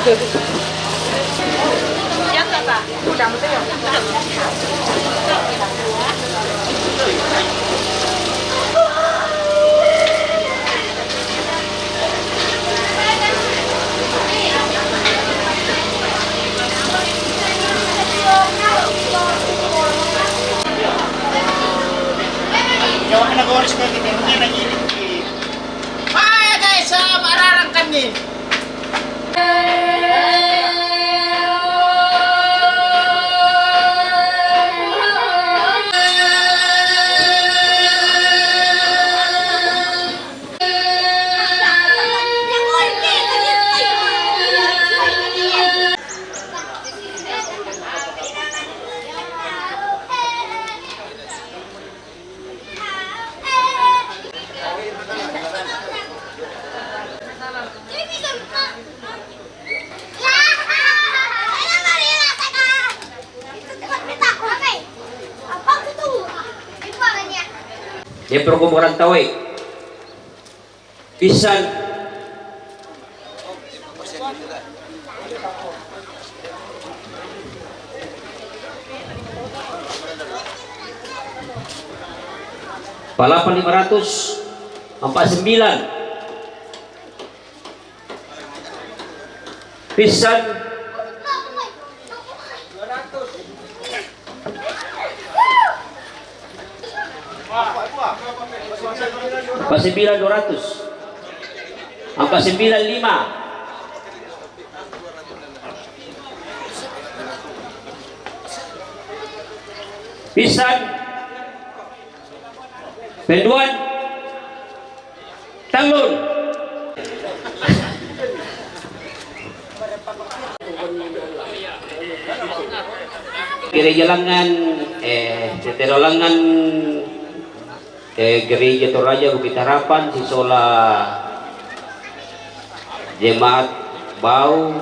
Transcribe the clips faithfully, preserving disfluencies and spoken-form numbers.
Yawa na boris ko kita, hindi na gilid. Ay, guys, ah, mararang kami. Dia perkumpulan tawe. Bisan. Palapan lima ratus, ampat sembilan. Pisan. Ampat sembilan dua ratus. Ampat sembilan lima. Pisan. Penduan. Tanglun. Gereja Langan, eh, Setero Langan, eh, Gereja Toraja Bukit Harapan, sisola jemaat Bau,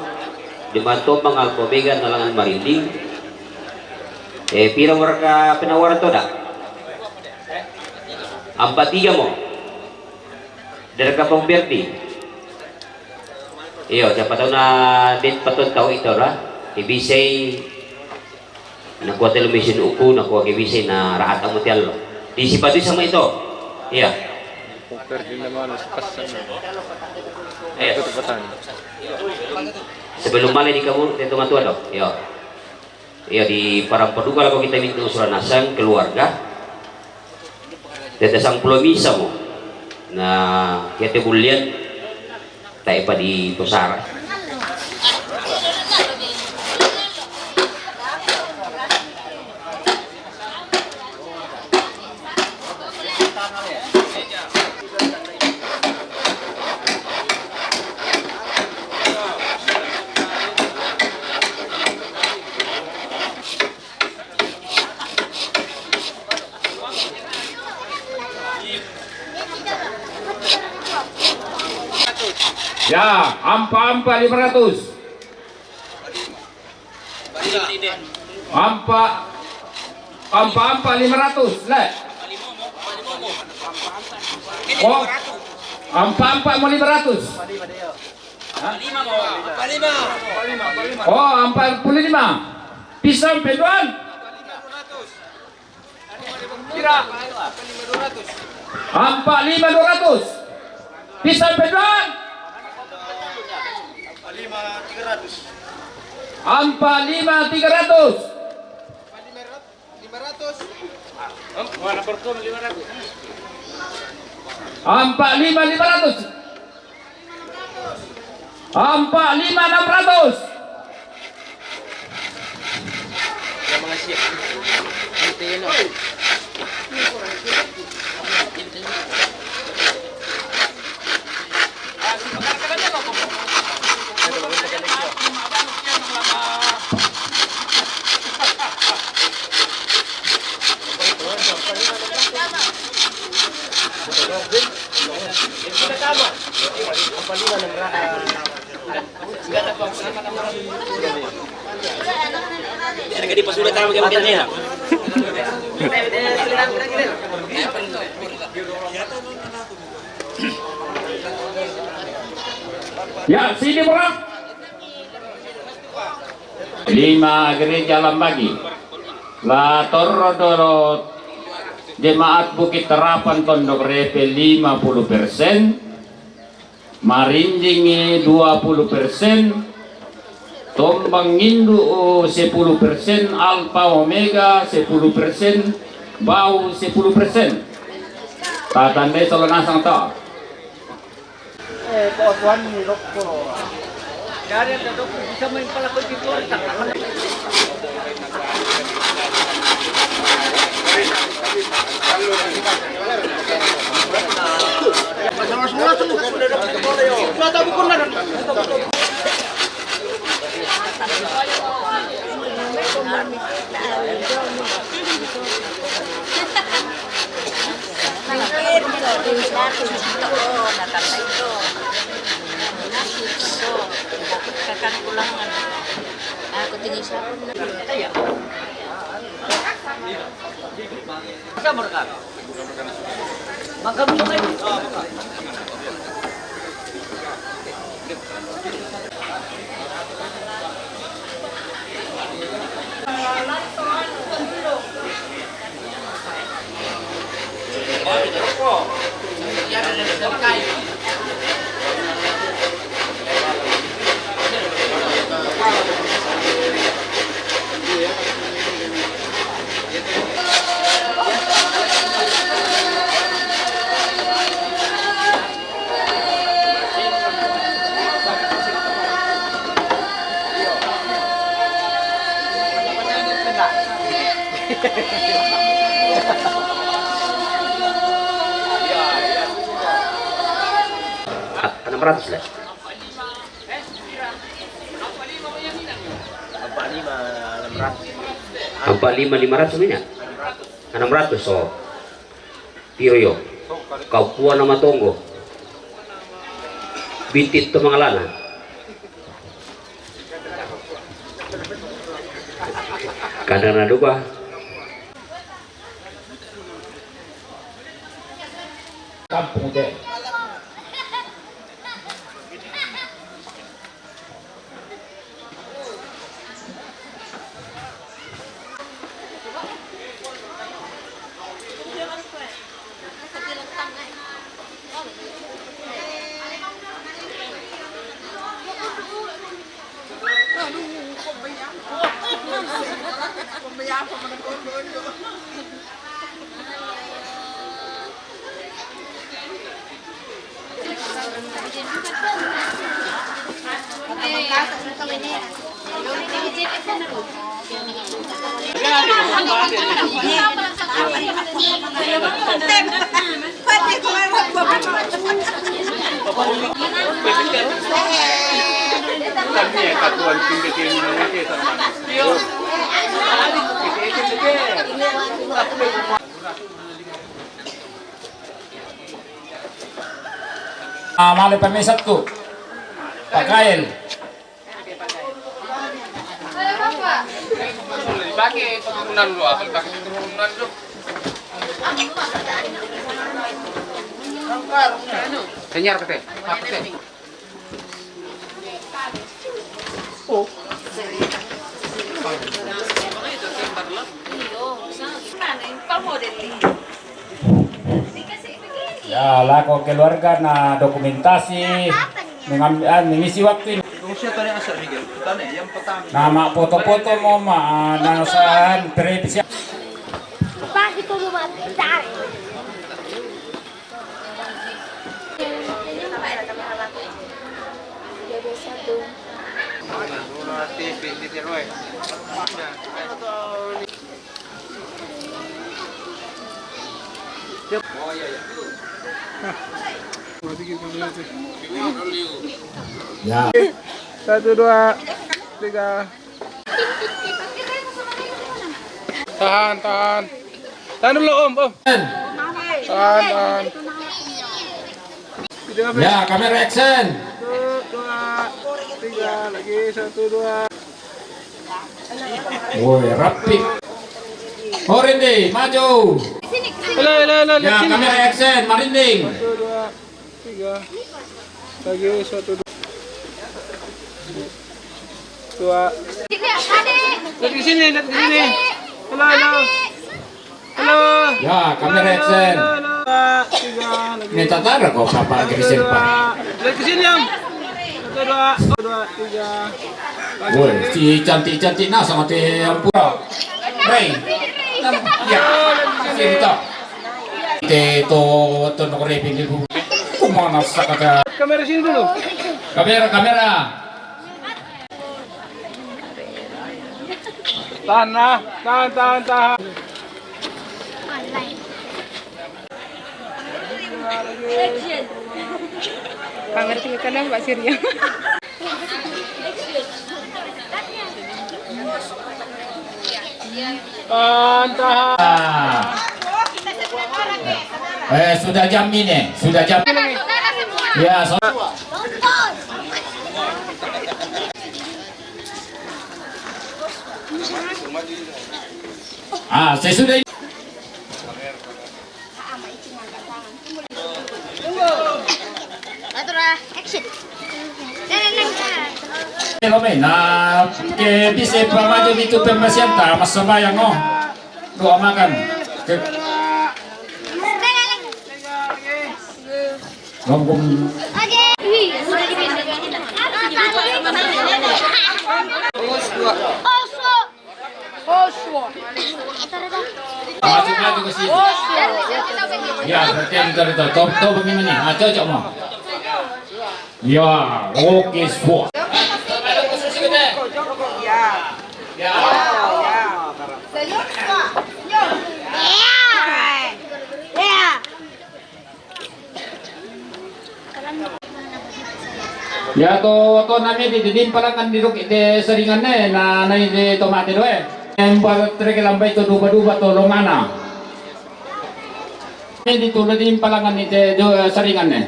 jemaat Tompang, Alfa Omega, na Langan Marinding. Eh, pira warga penawaran toda? Ampat tiga mo. Dari Kampung Berdi. Iyo, siapa tahu na det patut tahu itu lah. Ibisay na kuat telu misin uku, na kuat ibisay na raat amu tial lo. Di sipatu sama itu. Iya. Kampung Berdi na mana sepasan. Iya. Itu tepatan. Sebelum malam di kamu, itu matu ada. Iya. Iya, di parang paduka lako kita minta usulan asang keluarga. Tete sang pulo misa mo. Na, kita bulian, tae pa di tosara. Ya, ampa-ampa lima ratus. Ampa, ampa-ampa lima ratus, le. Oh, ampa-ampa mo lima ratus. Hah? Oh, ampat puluh lima. Pisan pe, Tuan? Kira. Ampat lima dua ratus. Pisan pe, Tuan? Ampat lima tiga ratus. Ampat lima lima ratus. Ampat lima enam ratus. Jadi pasudah tamu kami kita ya. Ya, sini, Bro. Lima gereja Lambagi. La torro dolo jemaat Bukit Tarapan Tondok Repe lima puluh persen, Marinding dua puluh persen, Tombang Indu sepuluh persen, Alfa Omega sepuluh persen, Bau sepuluh persen. Tatandai solo nasang to. Eh, po tuan ni rokko. Dari ada dokter bisa main pala kunci tuan tak. Aku tinggi siapa? Sama rekan. Enam ratus lah. Empat lima lima ratus. Empat lima lima ratus mina? Enam ratus, oh. Piro yo? Kau pua nama tonggo. Bitit to mangalana. Kadang na duka. Kampung te. Ah, male pamesat tu. Pakael. Dipakai penurunan lu, apa dipakai penurunan lu? Kenyar kete, apa kete? Ya, lako keluarga na dokumentasi mengambil, ah, mengisi waktu ini. Nama foto-foto mo ma, ah, na sahan prepsi. Ya. Satu, dua, tiga. Tahan, tahan. Tahan dulu, Om, Om. Tahan, tahan. Ya, kamera action. Satu, dua, tiga, lagi. Satu, dua. Woi, rapi. Orinde, maju. Halo, halo, halo. Ya, kamera action, marinding. Satu, dua, tiga. Lagi, satu, dua. Dua. Lihat ke sini, lihat ke sini. Halo, halo. Halo. Ya, kamera action. Halo, halo. Dua, tiga, lagi. Ini tak ada kok, Bapak Gerisir, Pak. Lihat ke sini, Om. Satu, dua, dua, tiga. Woi, si cantik-cantik nah sama te ampura. Rey. Ya, sini tak. Te to, to no kore pinggir bu. Kumana sakata. Kamera sini dulu. Kamera, kamera. Tahan, nah. Tahan, tahan, tahan. Kamera tinggal kanan, Pak Surya. Tahan, tahan. Ah. Eh, sudah jam ini, sudah jam. Ya, so- Ah, sesudah ini. Atur, ah, action. Nah, ke bisa pamajo itu pembasian ta, mas sembayang, oh. Doa makan. Ke- Oke. Masuk lagi ke sini. Ya, berarti yang dari top, top bagaimana? Ah, cocok mau. Ya, oke, semua. Ya. Ya. Ya, to, to nami di, di, di palangan di rukit di saringan ne, na, na di tomate do, eh. Empat trek lambai to duba-duba to longana. Ini di tulo di palangan di, di, di saringan ne.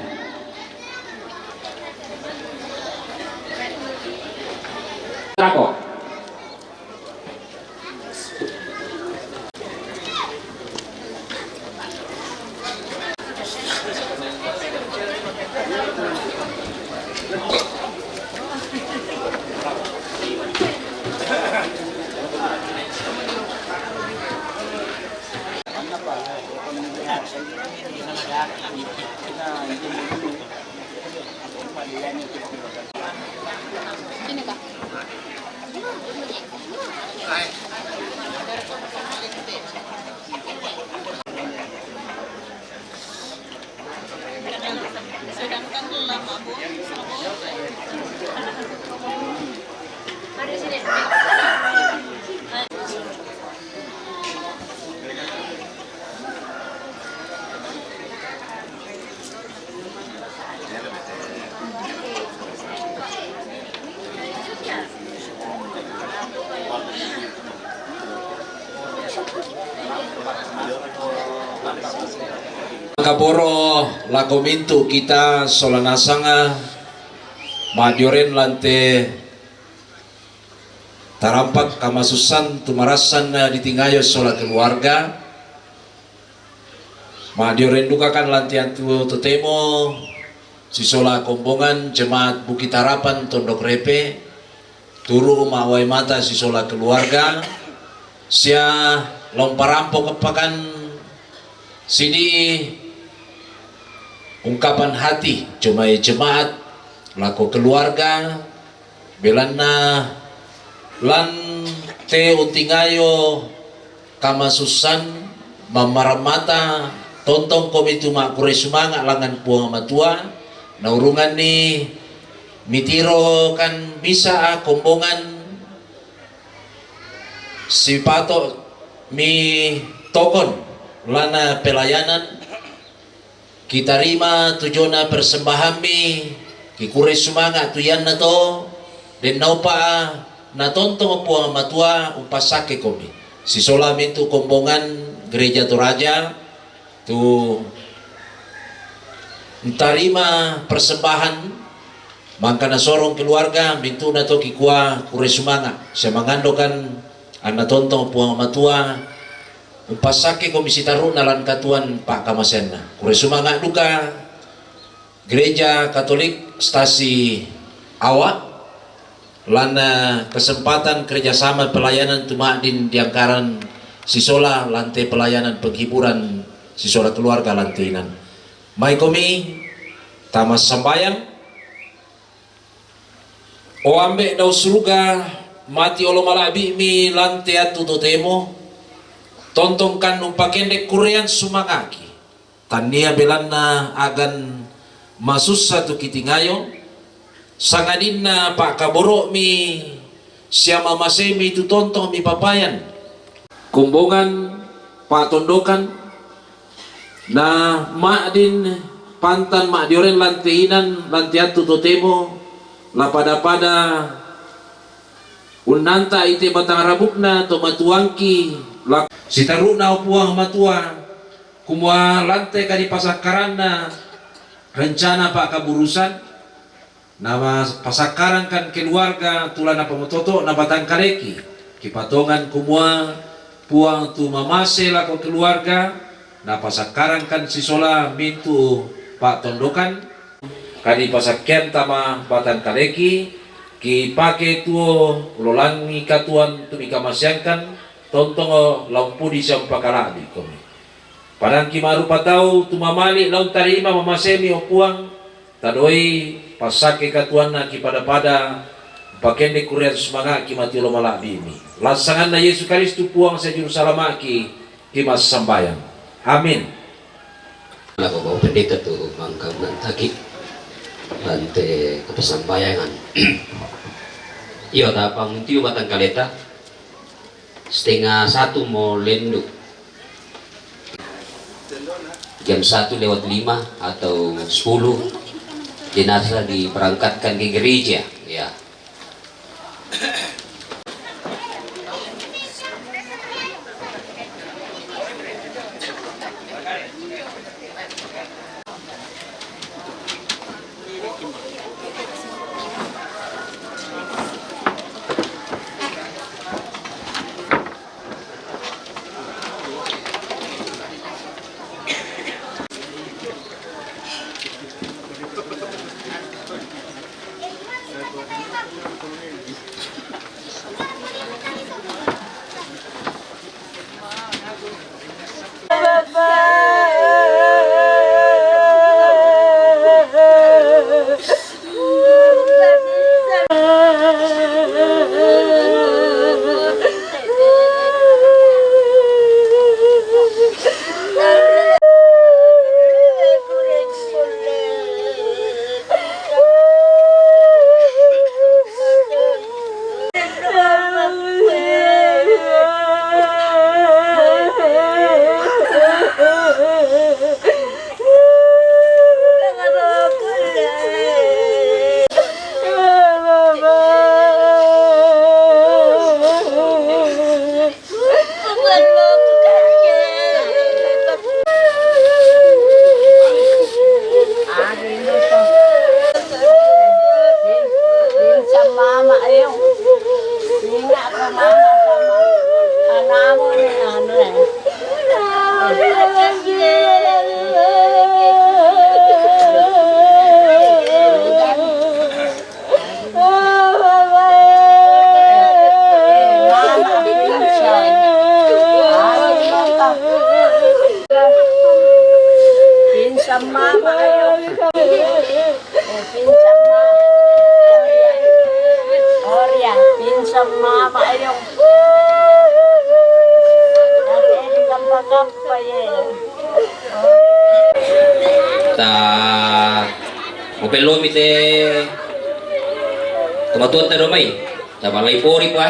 Trako. Kaboro lako mintu kita sola nasanga madioren lante tarampak kamasussan tumarassan di tingayo sola keluarga. Madioren dukakan lantian tu totemo sisola kombongan jemaat Bukit Harapan Tondok Repe, turu mawai mata sisola keluarga, sia lomparampo kepakan sidi ungkapan hati jomai jemaat lako keluarga, belanna lan te untingayo kamasussan mammaramata tontong komi tu makkure sumanga langan Puang Matua, naurunganni mitiro kan bisa kombongan sipato mi tokon lana pelayanan. Kitarima tujona persembahammi, kikure sumanga tu ianna to, den naupa natontong Puang Matua umpassakke komi. Sisola mintu kombongan Gereja Toraja tu ntarima persembahan, mangka nasorong keluarga, mintuna to kikua kure sumanga, sia mangandokan anna tontong Puang Matua umpassakke komi sitaruna lan katuoan pakkamaseanna. Kure sumanga duka Gereja Katolik Stasi Awa, Lana kesempatan kerjasama pelayanan tu ma'din diangkaran sisola lante pelayanan penghiburan sisola keluarga lante inan. Mai komi tama sambayang. O Ambe' dao suruga, mati olo mala'bi'mi lante attu totemo, tontongkan umpakende' kurrean sumanga'ki. Tannia belanna a'gan masussa tu kitingayo, sangadinna pa'kaboro'mi sia mamasemi tu tontong mipapayan. Kombongan pa'tondokan, na ma'din pantan ma'dioreng lante inan, lante attu totemo, la pada-pada unnanta ite batang rabukna to matuangki, la sitaru'na o Puang Matua, kumua lante kadipasakkaranna rencana pa'kaburusan, na pasakkarangkan keluarga tu la napamototo'na batang kaleki. Kipatongan kumua Puang tu mamase lako keluarga, na pasakkarangkan sisola mintu' pa'tondokan, kadipasakkean tama batang kaleki, kipake tuo ulolangi katuoan tu mikamaseangkan, tontongo la umpudi sia umpakala'bi komi. Padangki ma'rupa tau tu mamali' la untarima mamasemi, o Puang, tadoi passake katuoanna kipada-pada, pakende' kurrean sumanga'ki mati olo mala'bi'mi. Lan sanganna Yesu Karistu Puang sia Juru Salama'ki, kimassambayang. Amin. Lako Bapak Pendeta tu mangka unnantaki lante kapassambayangan. Iyo, tapang untiu batang kaleta. Setengah satu mo lendu. Jam satu lewat lima atau sepuluh, jenazah diberangkatkan ke gereja. Ya. Pinsan mama, ayo. Ingat ke mama sama anakmu ni, anu, eh. Pinsan mama, ayo. Eh, pinsan mama. Oria, pinsan mama, ayo. Ate, di kampa-kampa, ye. Ta, mupellomi te tomatuatta ro mai. Tapalai pori pa.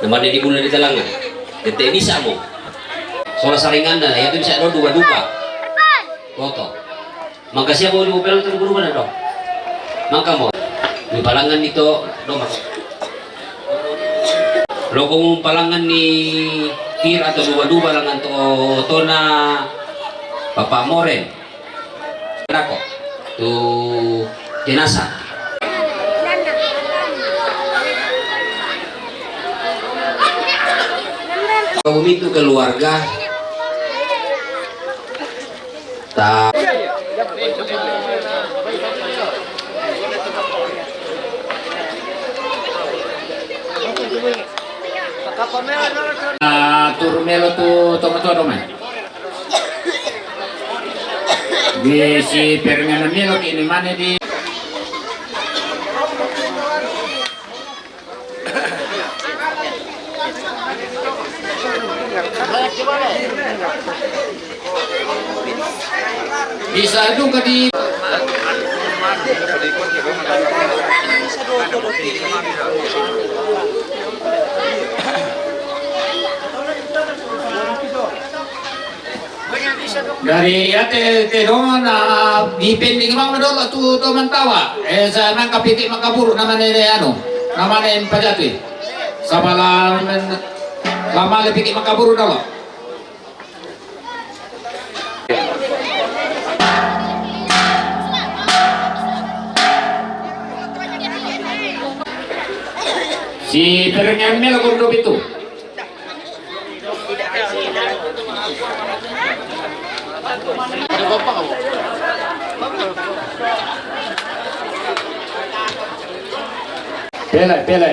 Namane di bulan di talangan. Tette bisa mo. Sola saringanna, ya tu bisa do dua-dua. Foto. Mangka sia mo di mupello tu guru mana do? Mangka mo. Di palangan di to, do mako. Loko mu palangan ni kira atau dua-dua langan to tona Bapak Moren. Nako tu jenazah. Kalau itu keluarga, ta- Ah, turu melo tu tomatua do mai. Di si perengana melo kini mane di. Bisa juga di. Dari ya te, te dong na di pending mang dolo tu to mantawa. Eh, sa nangka piti makaburu namane anu. Namane pajatui. Sabala men lama le piti makaburu dolo. Si perengana melo kondo pitu. Pele, pele.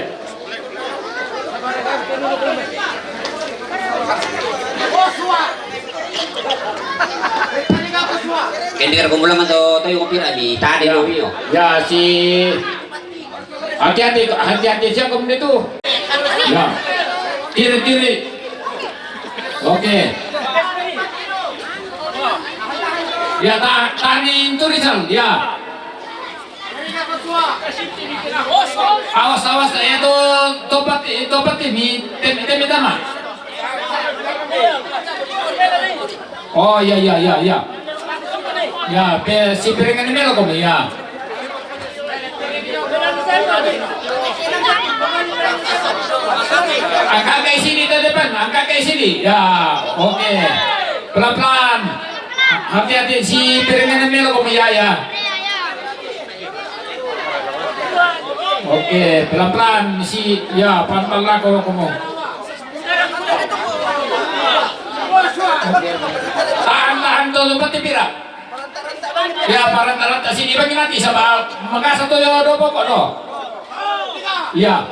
Kendi kar kumpulan atau tahu yang pira di tadi lo. Ya, si hati-hati, hati-hati siapa kamu itu? Ya. Kiri, kiri. Oke. Ya, ta tani tulisan, ya. Awas, awas, ya, to, topat, topat ini, tem, tem, tama. Oh, ya, ya, ya, ya. Ya, pe, si perengana melo komi, ya. Angkat ke sini ke depan, angkat ke sini. Ya, oke. Pelan-pelan. Hati-hati si perengana melo komi, ya, ya. Oke, pelan-pelan si, ya, pelan-pelan lah kalau kamu. Tahan, tahan, tuh, lupa pira. Ya, paranta-ranta sini bagi mati sama makasa tuh ya do pokok do. Ya.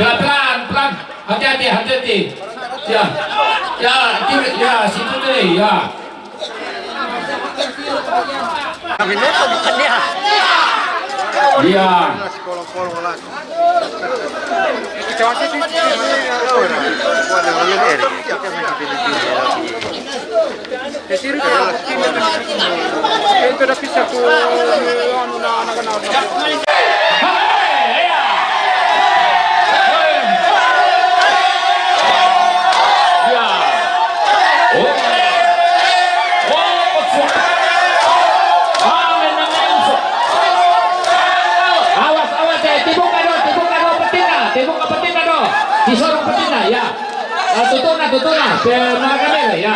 Pelan-pelan, pelan. Hati-hati, hati-hati. Ya. Ya, kiri, ya, situ deh, ya. Kami nonton bukan dia. Iya. Sekolah-sekolah lah. Kita masih di sini. Bukan yang lain, Eri. Kita masih di sini. Jadi itu, itu udah bisa ku anu na anak-anak. Awas, awas, eh, tibuka do, tibuka do, petina, tibuka petina do. Disorong petina, ya. Ah, tutuna, tutuna, pe maraka mele, ya.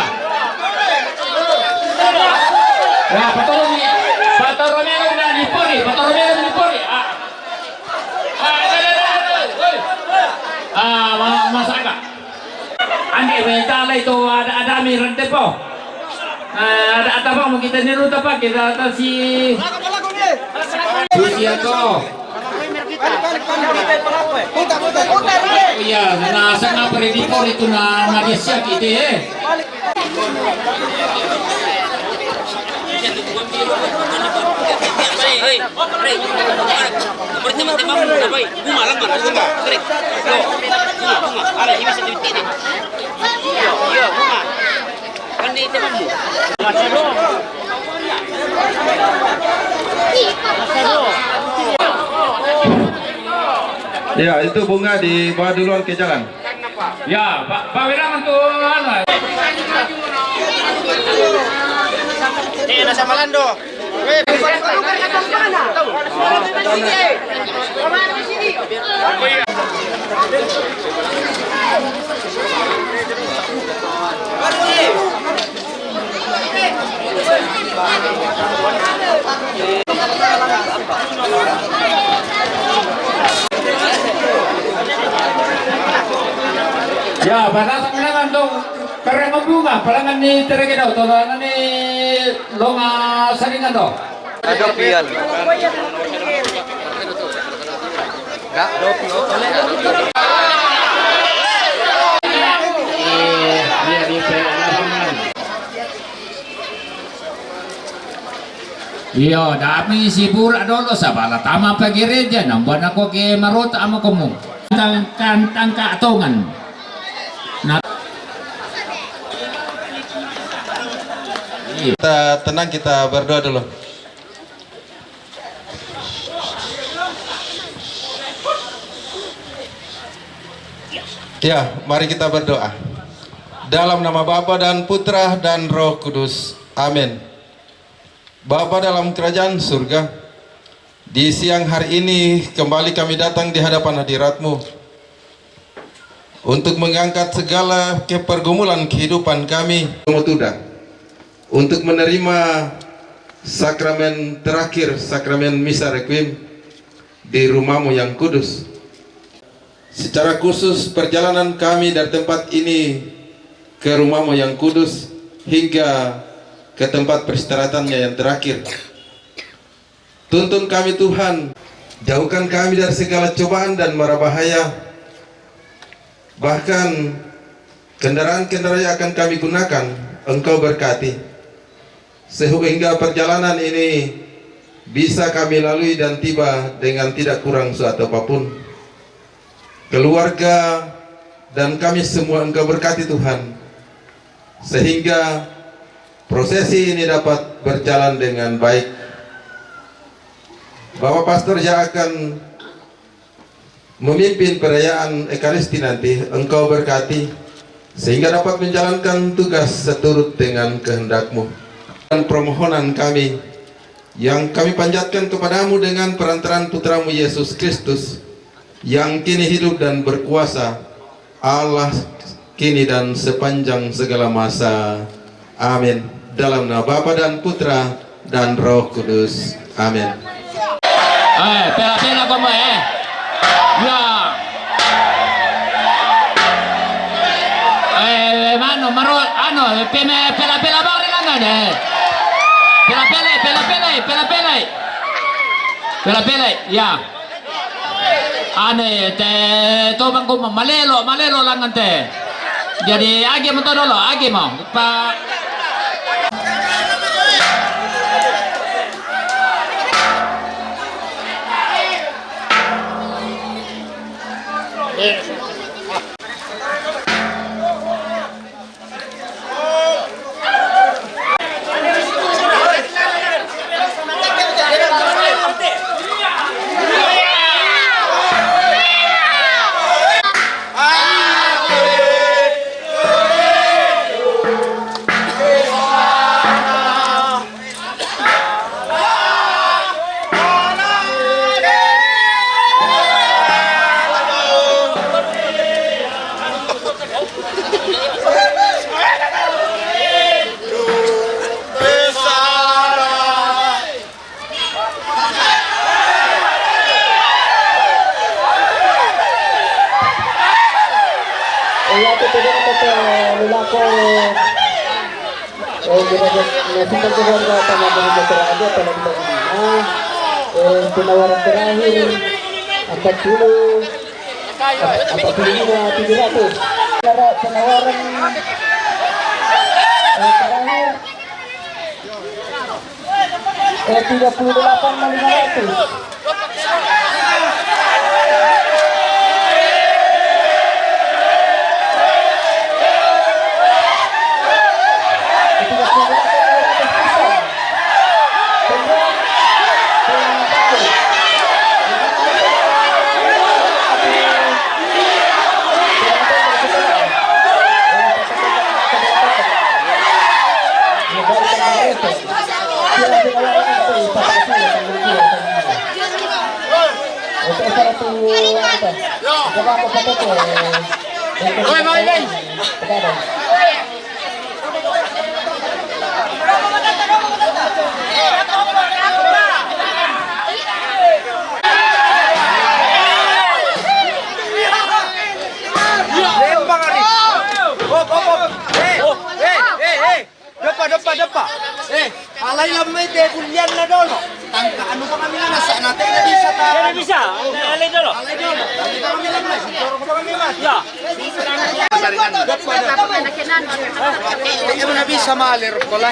Ya, patoro mi, patoro mi na lipori, patoro mi na lipori. Ah. Ah, ada, ada, ada, ada. Woi. Ah, ma-, masaka. Andi, weta lai to ada, ada mi rente po. Ah, ada, ada bang, kita ni ruta pa, kita atas si. Susi atau. Iya, na sanga pare di pori tu na, na dia siap itu, eh. Ya, itu bunga dibawa duluan ke jalan. Ya, Pak, Pak Wirangan tuh, anu. Eh, ada sama Lando. Weh, Ya, bana sa kailangan dong, karena bunga, palangan ni Teregedaw, tolong ni Longa Saringan dong. Ada pian. Enggak, dua puluh. Iyo, dami si burak dolo sabala tama pa gereja, nambah nako ke marota ama komu. Tang-, tang-, tangka tongan. Nah. Kita tenang, kita berdoa dulu. Ya, mari kita berdoa. Dalam nama Bapa dan Putra dan Roh Kudus. Amin. Bapa dalam kerajaan surga, di siang hari ini kembali kami datang di hadapan hadirat-Mu untuk mengangkat segala kepergumulan kehidupan kami. Pemuda untuk menerima sakramen terakhir, sakramen Misa Requiem di rumah-Mu yang kudus. Secara khusus, perjalanan kami dari tempat ini ke rumah-Mu yang kudus hingga ke tempat peristirahatannya yang terakhir. Tuntun kami, Tuhan. Jauhkan kami dari segala cobaan dan mara bahaya. Bahkan kendaraan-kendaraan yang akan kami gunakan, Engkau berkati. Sehingga perjalanan ini bisa kami lalui dan tiba dengan tidak kurang suatu apapun. Keluarga dan kami semua Engkau berkati, Tuhan, sehingga prosesi ini dapat berjalan dengan baik. Bapak Pastor yang akan memimpin perayaan Ekaristi nanti, Engkau berkati, sehingga dapat menjalankan tugas seturut dengan kehendak-Mu. Dan permohonan kami, yang kami panjatkan kepada-Mu dengan perantaraan Putra-Mu Yesus Kristus, yang kini hidup dan berkuasa, Allah kini dan sepanjang segala masa. Amin. Dalam nama Bapa dan Putra dan Roh Kudus. Amin. Eh, pela-pela komu, eh. Ya. Eh, mano, maro, anu, peme-, pela-pela bang ri langan, eh. Pela-pela, pela-pela, pela-pela. Pela-pela, ya. Ane, te, to bang ko malelo, malelo langan te. Jadi, agi mo to dolo, agi mo. Pa- Iya, itu tidak ada lelaki. Eh, kita, kita, kita, kita, kita, kita, kita, kita, kita, kita, kita, eh, penawaran terakhir, empat puluh, empat puluh lima, tujuh ratus. Penawaran, eh, terakhir, eh, tiga puluh delapan lima ratus. Lempang, Ari. Hop, hop, hop. Eh, eh, eh, eh. Depa, depa, depa. Eh, alai lamai te kulian na dolo. Tangka anu pa kami na nasa na te na bisa ta. Tidak bisa. Alai dolo. Alai dolo. Alai pa kami lamai. Sintoro pa kami mas. Ya. Depa, depa. Eh, na bisa malir kola.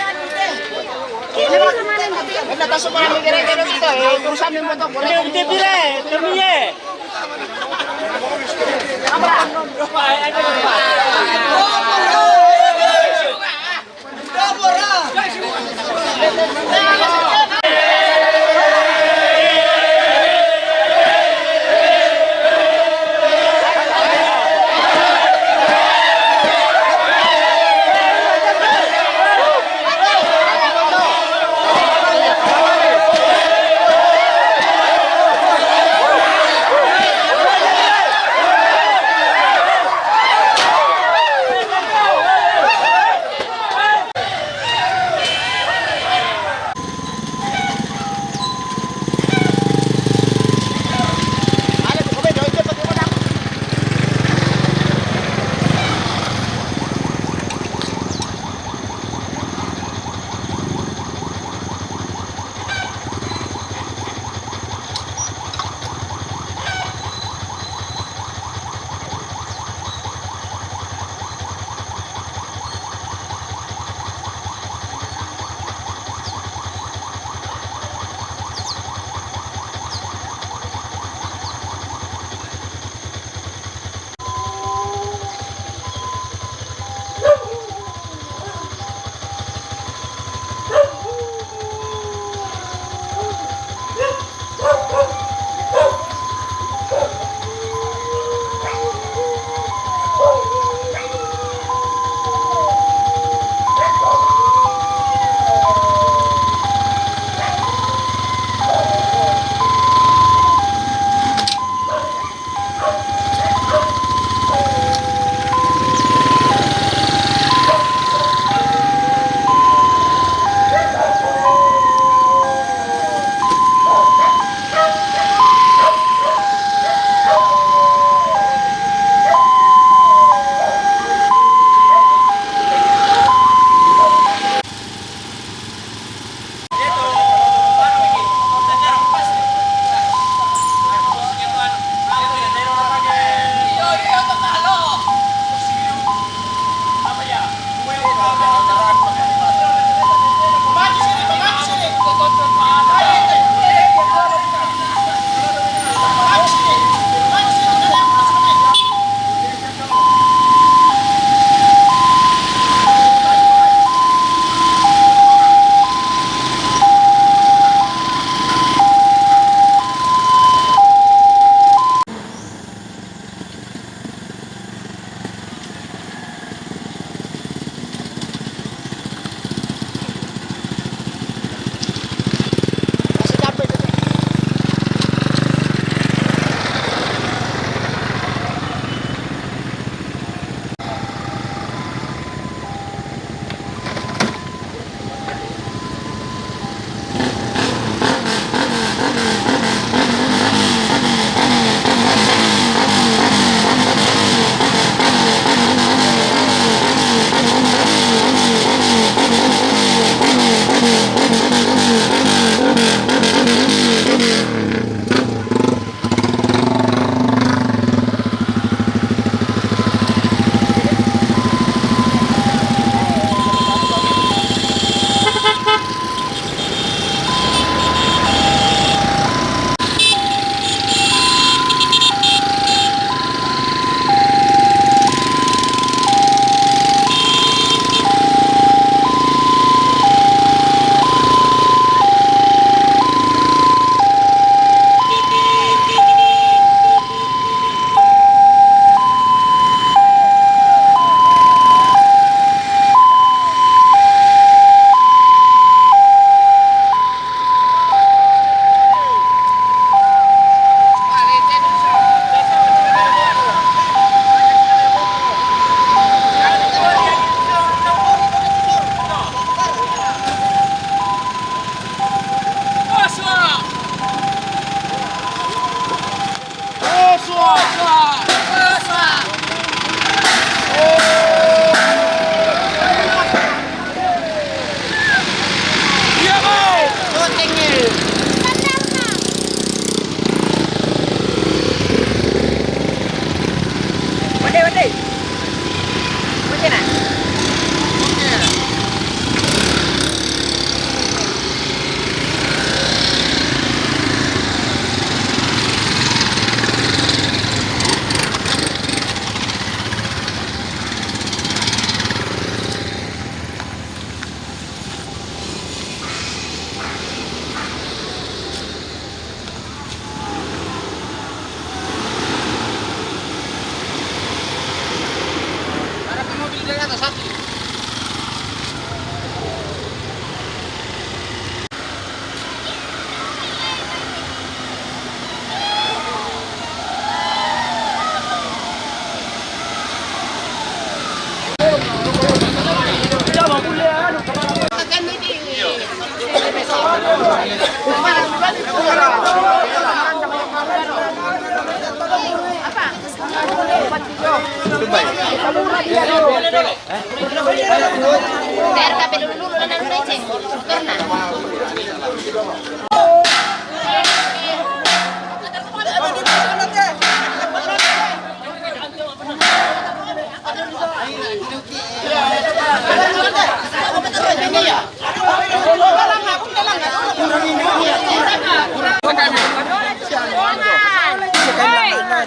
Bayar K P dulu, dulu, dan nanti cek. Pernah.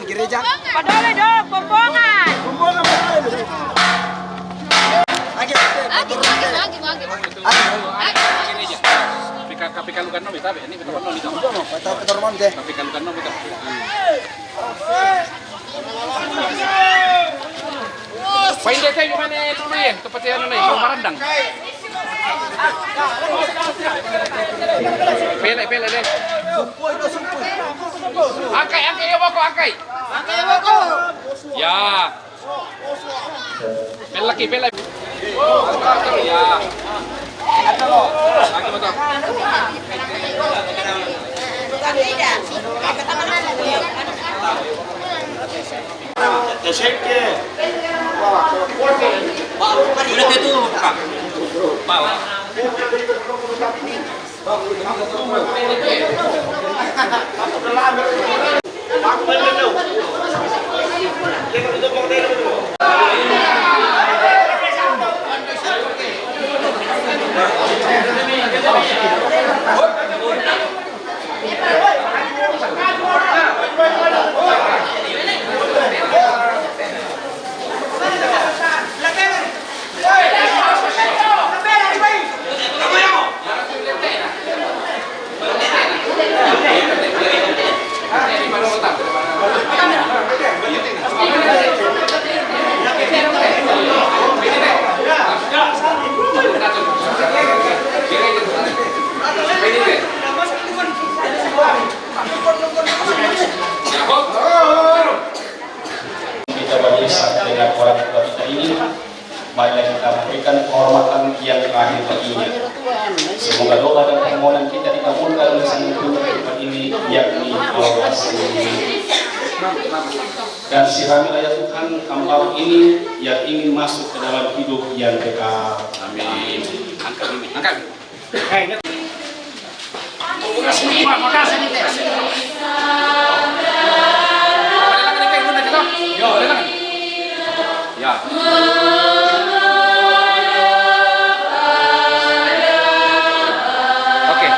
Gereja. Padole dong, Pombongan. Agi, agi, agi, agi. Agi. Pika, pika lukan nomi, tabe, ini betul nomi, tabe. Betul, betul, Mon, deh. Pika lukan nomi, tabe. Painde te gimana itu, Be? Tempat yang mana? Itu Marandang. Pele, pele, deh. Angkai, angkai, ya, boko, angkai. Angkai, ya, boko. Ya. Pele lagi, pele. Ya. Kita berpisah dengan orang tua kita ini, marilah kita memberikan kehormatan yang terakhir baginya. Semoga doa dan permohonan kita dikabulkan oleh Sang Pencipta ini, yakni Allah sendiri. Dan siramilah ya Tuhan hamba ini yang ingin masuk ke dalam hidup yang kekal. Amin. Angkat ini, angkat. Ya. Oke.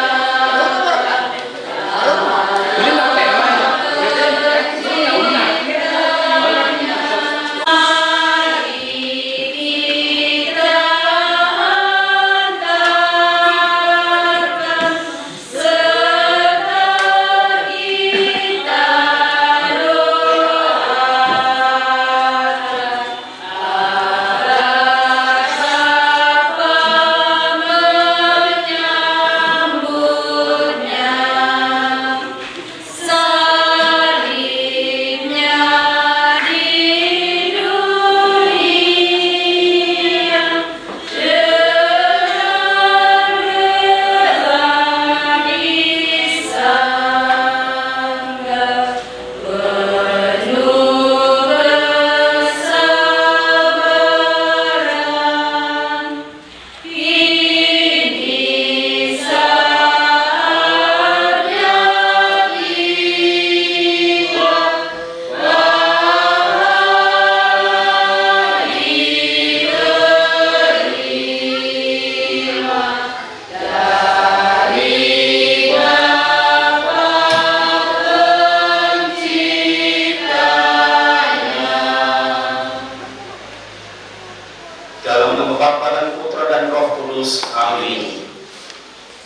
Dalam nama Bapa dan Putra dan Roh Kudus. Amin.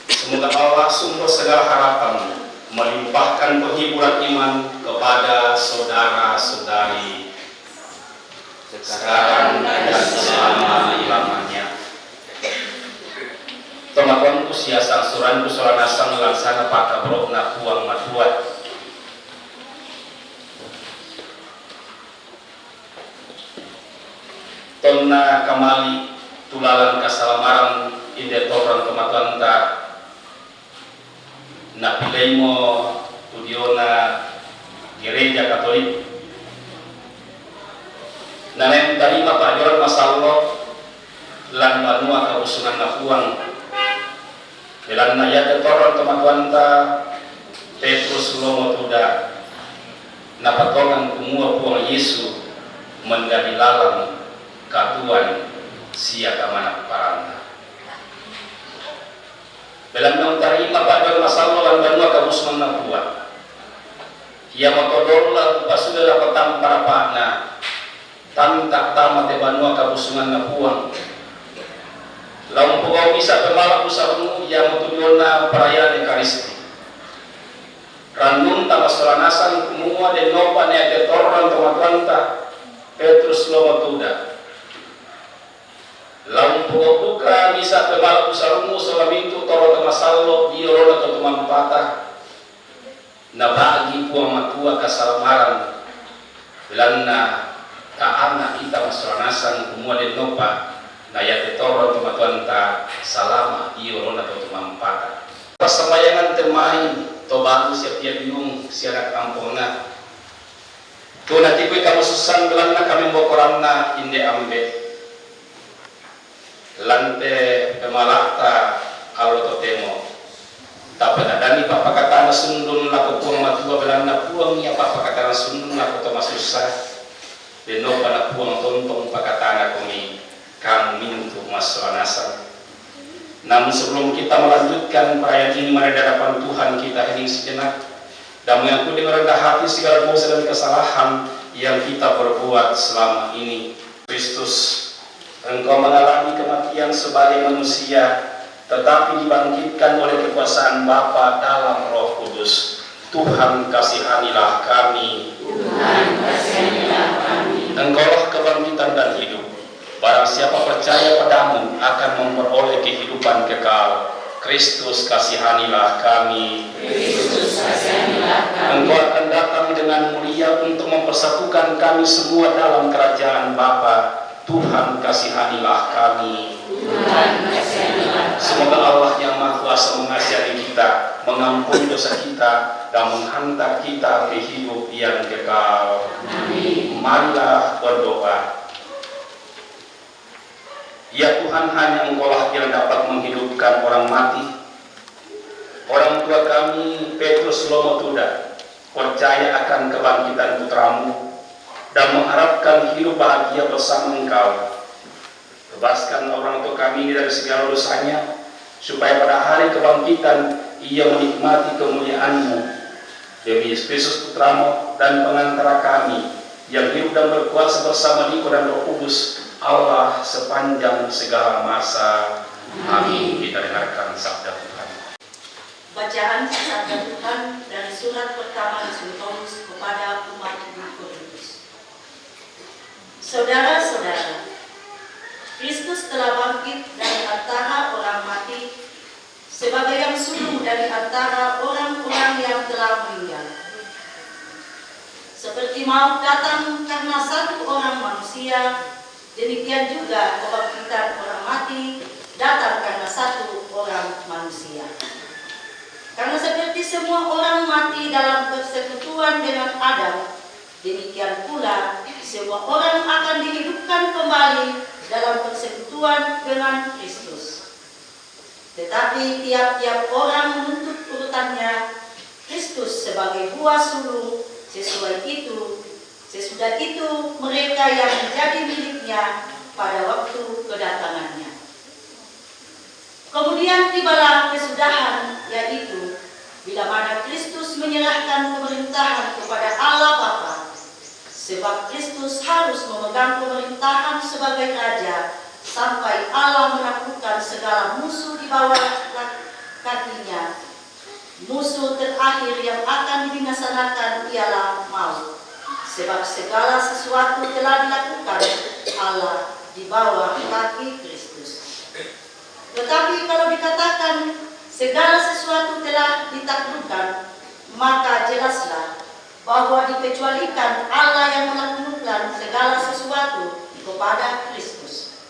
Semoga Allah, sumber segala harapan, melimpahkan penghiburan iman kepada saudara-saudari sekarang dan selama-lamanya. Toma tuanku sia sangsuranku sola nasang langsana paka brokna Puang Matua. Tonna kamali tu lalan kasalamaran inde torang tomatuanta napileimo tu diona Gereja Katolik. Nanaeng tarima pa'joran masallo Lan banua kabusunganna Puang, belanna iate torron tomatuanta Petrus lomo tuda, napatongan kumua Puang Yesu mendadi lalan katuoan sia kamanapparanta. Belanna utarima pa'jolo masallo lan banua kabusunganna Puang. Iamoto dolla upasuda lako tampa rapa'na, tanta tama te banua kabusunganna Puang. La umpogau misa pemala usarungu, iamotu diona parayaan Ekaristi. Rannunta massola nasang kumua dennopa naiate torron tomatuanta Petrus lomo tuda. La umpogau duka misa pemala usarungu sola mintu torro to masallo dio olona to tumampata. Nabagi Puang Matua kasalamaran, belanna taanga ita massola nasang kumua dennopa naiate torron tomatuanta salama dio olona to tumampata. Passambayangan temmai to balu sia pia biung sia anak ampo'na. Tu natikui kamasussang, belanna kamembokoranna inde Ambe'. Lan te pemala'ta allo totemo. Tape'na dani pa'pakatana sundun lako Puang Matua, belanna Puang ia pa'pakatana sundun lako to masussa. Dennopa na Puang tontong pakatanakomi, kamu mintu massola nasang. Namun sebelum kita melanjutkan perayaan ini, mari di hadapan Tuhan kita hening sejenak dan mengakui dengan rendah hati segala dosa dan kesalahan yang kita perbuat selama ini. Kristus, Engkau mengalami kematian sebagai manusia, tetapi dibangkitkan oleh kekuasaan Bapa dalam Roh Kudus. Tuhan, kasihanilah kami. Tuhan, kasihanilah kami. Engkaulah kebangkitan dan hidup. Barang siapa percaya padamu akan memperoleh kehidupan kekal. Kristus, kasihanilah kami. Kristus, kasihanilah kami. Engkau akan datang dengan mulia untuk mempersatukan kami semua dalam kerajaan Bapa. Tuhan, kasihanilah kami. Tuhan, kasihanilah kami. Semoga Allah yang Maha Kuasa mengasihani kita, mengampuni dosa kita, dan menghantar kita ke hidup yang kekal. Amin. Marilah berdoa. Ya Tuhan, hanya Engkaulah yang dapat menghidupkan orang mati. Orang tua kami, Petrus lomo tuda, percaya akan kebangkitan putramu dan mengharapkan hidup bahagia bersama Engkau. Bebaskan orang tua kami ini dari segala dosanya, supaya pada hari kebangkitan ia menikmati kemuliaanmu. Demi Yesus Kristus, Putramu dan pengantara kami, yang hidup dan berkuasa bersama di Engkau dan Roh Kudus, Allah, sepanjang segala masa. Amin. Kita dengarkan sabda Tuhan. Bacaan sabda Tuhan dari surat pertama Rasul Paulus kepada umat di Korintus. Saudara-saudara, Kristus telah bangkit dari antara orang mati sebagai yang sulung dari antara orang-orang yang telah meninggal. Seperti maut datang karena satu orang manusia, demikian juga kebangkitan orang mati datang karena satu orang manusia. Karena seperti semua orang mati dalam persekutuan dengan Adam, demikian pula semua orang akan dihidupkan kembali dalam persekutuan dengan Kristus. Tetapi tiap-tiap orang menuntut urutannya, Kristus sebagai buah sulung, sesuai itu, sesudah itu mereka yang menjadi miliknya pada waktu kedatangannya. Kemudian tibalah kesudahan, yaitu bila mana Kristus menyerahkan pemerintahan kepada Allah Bapa, sebab Kristus harus memegang pemerintahan sebagai raja sampai Allah menaklukkan segala musuh di bawah kakinya. Musuh terakhir yang akan dibinasakan ialah maut, sebab segala sesuatu telah dilakukan Allah di bawah kaki Kristus. Tetapi kalau dikatakan segala sesuatu telah ditaklukkan, maka jelaslah bahwa dikecualikan Allah yang menaklukkan segala sesuatu kepada Kristus.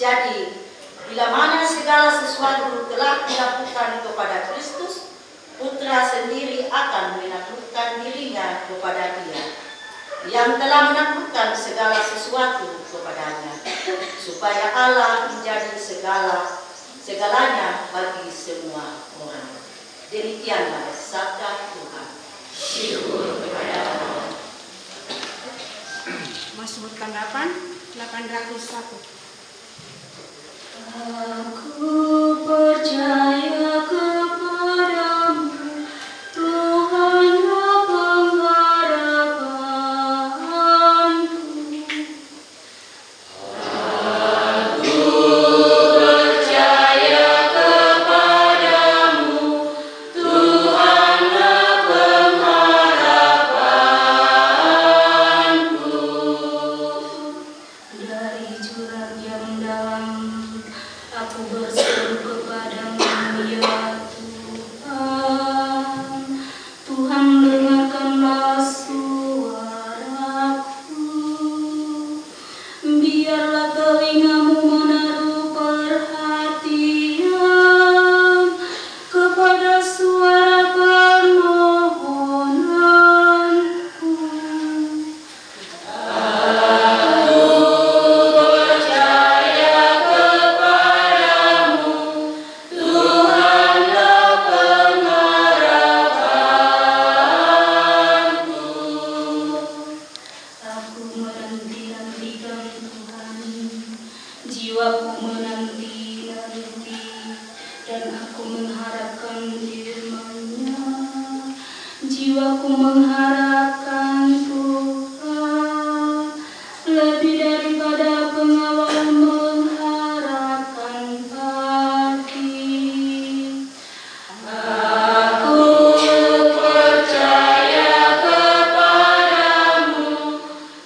Jadi, bila mana segala sesuatu telah dilakukan kepada Kristus, Putra sendiri akan menaklukkan dirinya kepada Dia. yang telah menaklukkan segala sesuatu kepadanya, supaya Allah menjadi segala segalanya bagi semua orang. Demikianlah sabda Tuhan. Syukur kepada Allah. Mazmur delapan, delapan ratus satu. Aku percaya kepadamu, Tuhanlah pengharapanku. Aku percaya kepadamu, Tuhanlah pengharapanku. Dari jurang yang dalam, aku berseru kepadamu, ya Tuhan. Tuhan, dengarkanlah suaraku. Biarlah telingamu menaruh perhatian kepada suara permohonanku. Aku percaya kepadamu, Tuhanlah pengharapanku. Aku menanti-nantikan Tuhan, jiwaku menanti-nanti, dan aku mengharapkan firman-Nya. Jiwaku mengharapkan Tuhan, lebih daripada pengawal mengharapkan pagi. Aku percaya kepadamu,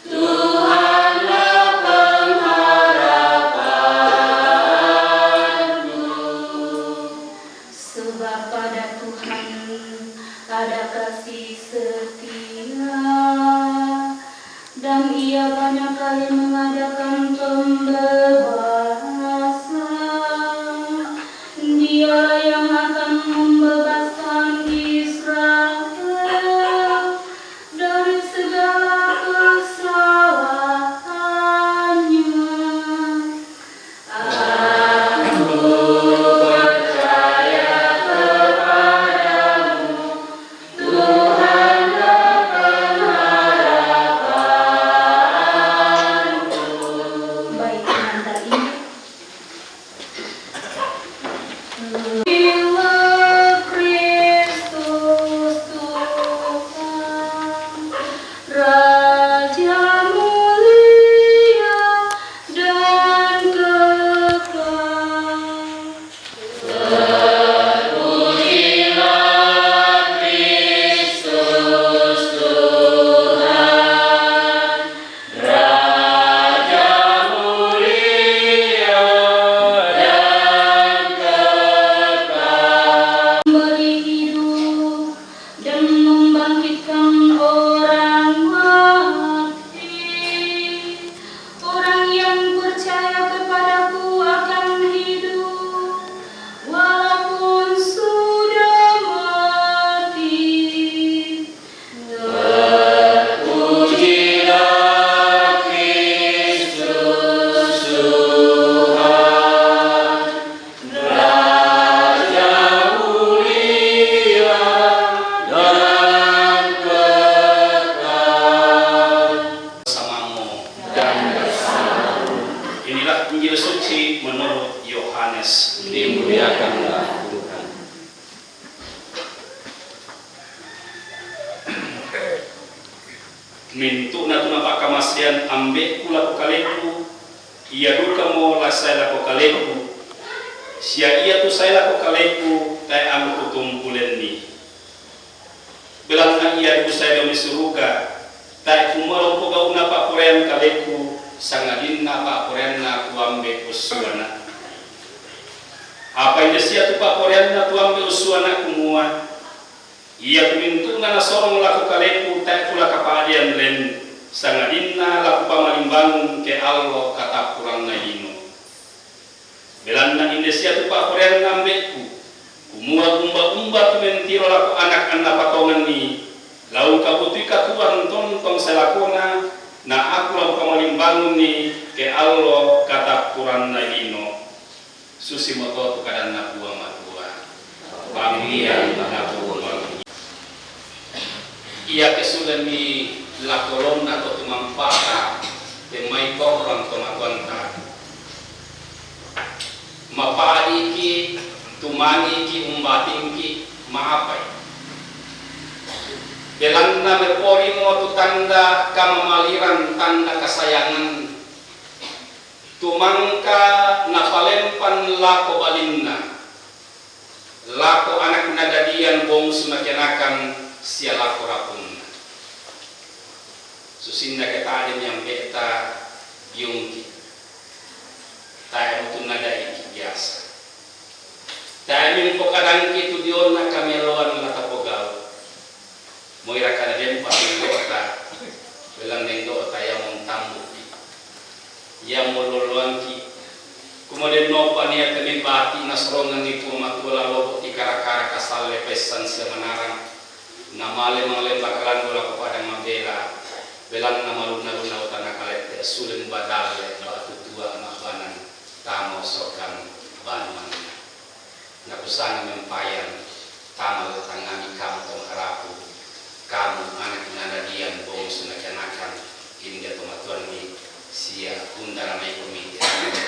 Tuhanlah pengharapanku. Sebab pada Tuhan ada kasih setia, dan Ia banyak kali mengadakan pembebasan. Dialah yang akan membebaskan Israel dari segala kesalahannya. Aku percaya kepadamu, Tuhanlah pengharapanku. Baik, pengantar ini. Bila Kristus Tuhan, Raja mulia dan kekal. Terpujilah Kristus Tuhan, Raja mulia dan kekal. Memberi hidup dan membangkitkan orang mati. Orang yang percaya kepadaku akan hidup, walaupun sudah mati. Terpujilah Kristus Tuhan, Raja mulia dan kekal. Bersamamu. Dan bersamamu. Inilah Injil suci menurut Yohanes. Dimuliakanlah Tuhan. Mintu'na tu napakamasean ambe'ku lako kaleku, ia dukamo la sae lako kaleku, sia iatu sae lako kaleku tae angkutumpulenni. Belanna ia kusae dao ri suruga, tae kumua la umpogau'na pa'poraian kaleku, sangadinna pa'poraianna tu ambe ussuana. Apa inde sia tu pa'poraianna tu ambe ussuana kumua, iatu mintu'na nasorong lako kaleku tae kulakapa'dei anlen, sangadinna la kupamalimbangun ke allo katappuranna lino. Belanna inde sia tu pa'poraianna ambe'ku, kumua umba-umba tu mentiro lako anak annapa tonganni, Laung kabutui katuoan tontong sai lakona, na aku laung kamalimbangunni ke allo katappuranna lino. Susi moto tu kadanna Puang Matua. Pammulian na Puang. Iake sulemi lako oloanna to tumampata, te mai torrang tomatoanta. Mapadiki, tumangiki, umbatingki, maapai. Belanna meporimo tu tanda kamamaliran, tanda kasayangan. Tumangka napalempan lako balinna, lako anak nadadian, bongsu nakianakan, sia lako rapunna. Susinna ke tadimi ambeta giungki. Tae mutunna daiki biasa. Tae mimpokadanki tu diona kamialoan la tapogau. Moira kana dempa tinggota, welang nenggota ia montambuki. Ia mololoangki. Kumua dennopa nia temi bati nasoronganni Puang Matua lalo boti kara-kara kasalle pessan sia manarang. Namale manglemba kalandu lako padang mabela, belanna malunna-lunna utana kalette suleng badalle batu tua mabbanang tama osokan banuanna. Nakusanga mempayan tama le tangngami kamu to maharapu, kamu anak nadadian, bongsu nakianakan, inde tomatuanni sia undaranaikomi te ande,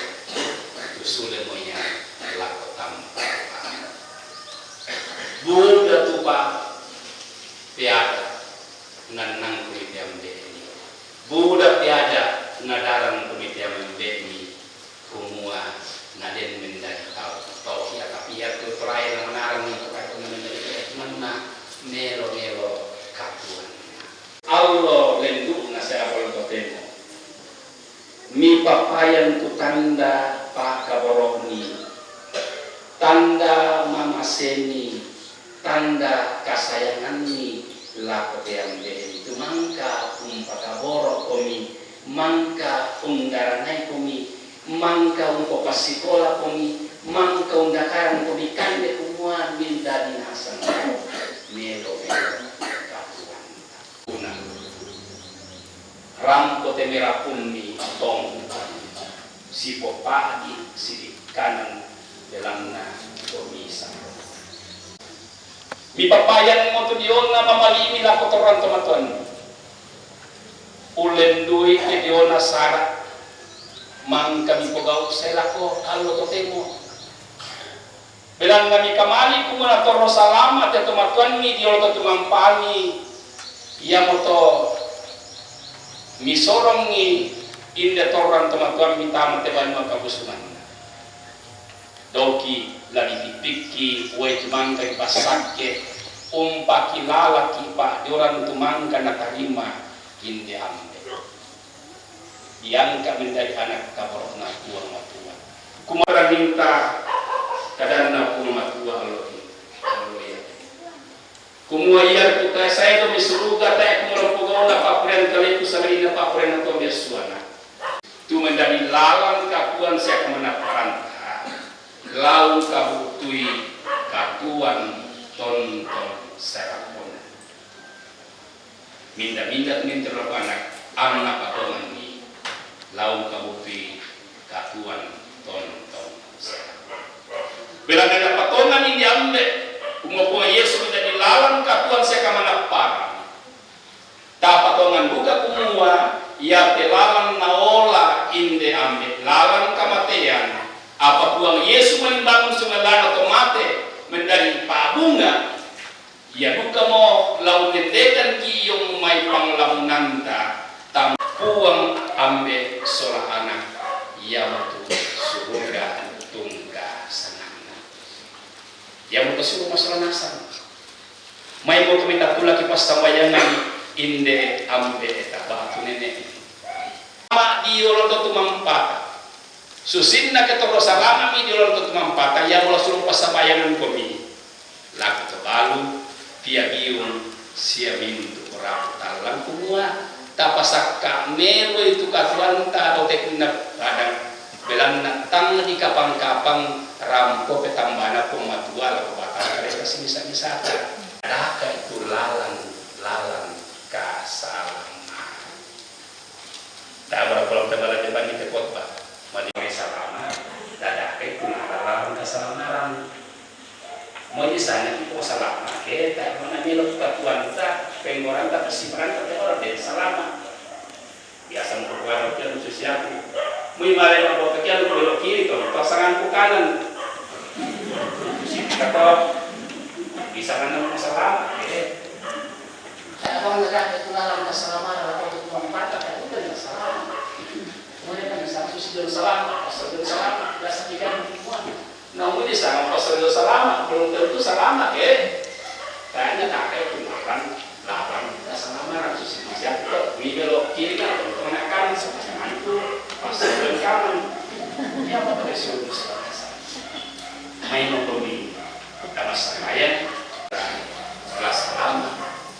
tu sule moia lako tampa. Buda tupa peada nannangkumi te ambe'mi. Buda peada nadarangkumi te ambe'mi. Kumua naden mendadi tau, tau ia, tapi ia tu torae na manarang untuk aku na mendadi ia, manna melo-melo katuoanna. Allo lendu'na sia allo totemo. Mipapayan tu tanda pakaboro'ni, tanda mamaseni, tanda kasayanganni lako te ambe'mi. Tu mangka umpakaboro'komi, mangka undaranaikomi, mangka umpapassikolako mi, mangka undakarangko mi, kande kumua mendadi nasang melo-melo katuoanta. Rampo te merapunni tong sipopadi sidikkanan belanna tomisa. Mipapayanmo tu diona mamalimi lako torang tomatoanni. Ullendui ke diona sara, mangka mipogau sai lako allo totemo. Belanna mikamali kumua natorro salama te tomatuanni diolo to tumampangi, iamoto misorongi inde torrang tomatuammi tama te banua kabusunganna. Doki la ditippikki uai tumangka ripassakke, umpakilalaki pa'diorang tumangka natarima inde ambe. Diangka mendadi anak kaboro'na Puang Matua. Kumua minta kadanna Puang Matua allo i, allo ia. Kumua ia tu tae sae to mi suruga tae kumua lompo gauna papurean kaleku sagadinna papurean to mi assuana. Tu mendadi lalang katuoan sia kamanapparanta, laung kabu'tui katuoan tontong sae lakona. Minda-minda tu mintiro lako anak, anna patonganni, laung kabu'tui katuoan tontong sae lakona. Belanna napatonganni inde ambe, kumua Puang Yesu mendadi lalang katuoan sia kamanapparang. Tapatongan duka kumua iate lalang naola inde ambe lalang kamatean, apa Puang Yesu malimbangun sungallana to mate mendadi pa'bunga, ia dukamo la unnendekanki iong mai panglamunanta, tam Puang ambe sola anak, iamotu suruga tungga sanganna. Iamotu suruga sola nasang. Maimo tu mita tulaki passambayangan inde ambe eta batu nene. Ama diolo to tumampata. Susinna ke torro salamami diolo to tumampata, iamo la suro passambayangan komi. Lako to balu, pia biung, sia mintu rapu tallang kumua, tapasakka meloi tu katuoanta tau tekunna padang, belanna tang dikapang-kapang rampo petambana Puang Matua lako Batara Kareta simisa-misata. Daka itu lalang lalan kasalamaran. Tabara kolom tabara depan kita khotbah. Mani salama, tadaka itu lalan kasalamaran. Mau di sana kita salama, kita mana melok katuan ta, penggoran ta, pesiparan ta, orang dari salama. Biasa mau keluar hujan susi aku. Mui mare mau bawa kaki aku belok kiri tuh, pasangan ku kanan. Susi kata bisa kanan mau salama, ya. Kayak orang nggak ada itu lalan kasalamaran, apa itu mau patah, kan itu nggak salama. Mereka nggak satu susi dan salama, asal dan salama, biasa tiga semua. Namun di sana pas sudah salama, belum tentu salama, eh. Kayaknya tak kayak itu lalan, lalan, nggak salama, orang susi masih aku tuh, mui belok kiri kan, teman kanan sama itu, pas sudah kanan. Ya, apa tuh suruh salama? Main nonton di kamar saya, kelas salama,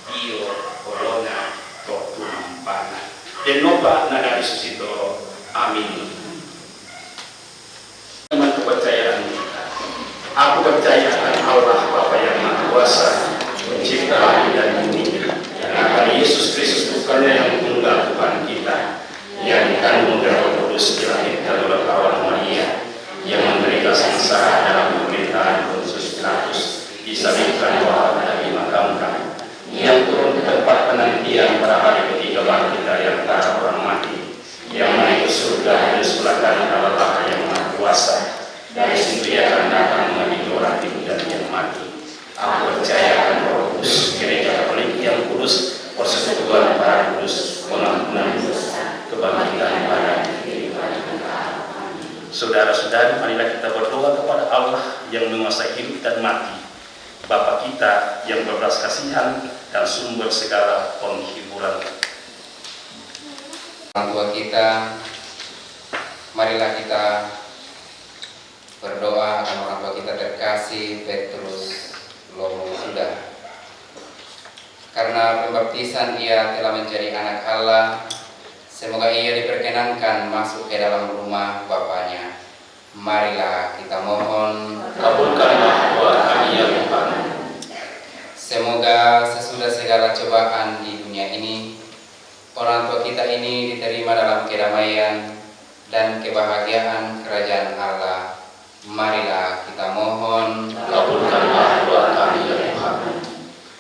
dio, corona, toku mampana. Dan nopa na dari susi to, amin. Iman kepercayaan kita. Aku percaya akan Allah Bapa yang Maha Kuasa, Pencipta langit dan bumi, dan akan Yesus Kristus Tuhan yang tunggal Tuhan kita, yang dikandung dari Roh Kudus, dilahirkan oleh perawan Maria, yang menderita sengsara dalam pemerintahan Pontius Pilatus, disalibkan, wafat dan dimakamkan, yang turun ke tempat penantian, pada hari ketiga bangkit dari antara orang mati, yang naik ke surga, di sebelah kanan Allah yang Maha Kuasa. Dari situ ia akan datang mengadili orang hidup dan yang mati. Aku percaya akan Roh Kudus, Gereja Katolik yang kudus, persekutuan para kudus, pengampunan dosa, kebangkitan badan, kehidupan yang kekal. Amin. Saudara-saudari, marilah kita berdoa kepada Allah yang menguasai hidup dan mati, Bapa kita yang berbelas kasihan dan sumber segala penghiburan. Orang tua kita, marilah kita berdoa akan orang tua kita terkasih, Petrus Lomo Sudah. Karena pembaptisan ia telah menjadi anak Allah, semoga ia diperkenankan masuk ke dalam rumah Bapanya. Marilah kita mohon. Kabulkanlah doa kami, ya Tuhan. Semoga sesudah segala cobaan di dunia ini, orang tua kita ini diterima dalam kedamaian dan kebahagiaan kerajaan Allah. Marilah kita mohon. Kabulkanlah doa kami, ya Tuhan.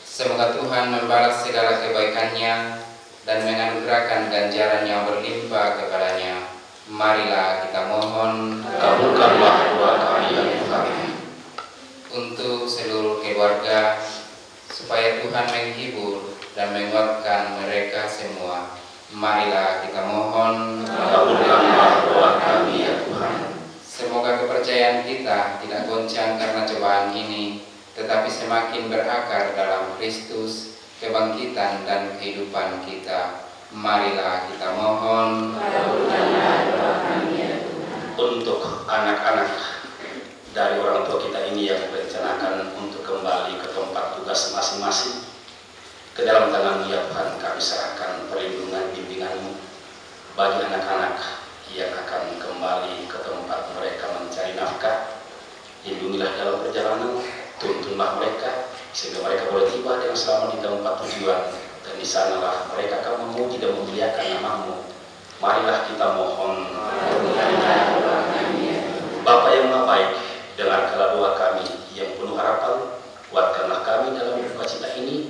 Semoga Tuhan membalas segala kebaikannya dan menganugerahkan ganjaran yang berlimpah kepadanya. Marilah kita mohon. Kabulkanlah doa kami, ya Tuhan. Untuk seluruh keluarga, supaya Tuhan menghibur dan menguatkan mereka semua. Marilah kita mohon. Kabulkanlah doa kami, ya Tuhan. Semoga kepercayaan kita tidak goncang karena cobaan ini, tetapi semakin berakar dalam Kristus, kebangkitan dan kehidupan kita. Marilah kita mohon. Kabulkanlah doa kami, ya Tuhan. Untuk anak-anak dari orang tua kita ini yang merencanakan untuk kembali ke tempat tugas masing-masing, ke dalam tangan-Mu, ya Tuhan, kami serahkan perlindungan bimbingan-Mu bagi anak-anak yang akan kembali ke tempat mereka mencari nafkah. Lindungilah dalam perjalanan, tuntunlah mereka, sehingga mereka boleh tiba dengan selamat di tempat tujuan, dan di sanalah mereka akan memuji dan memuliakan nama-Mu. Marilah kita mohon. Bapa yang Maha Baik, dengarkanlah doa kami yang penuh harapan, kuatkanlah kami dalam duka cita ini,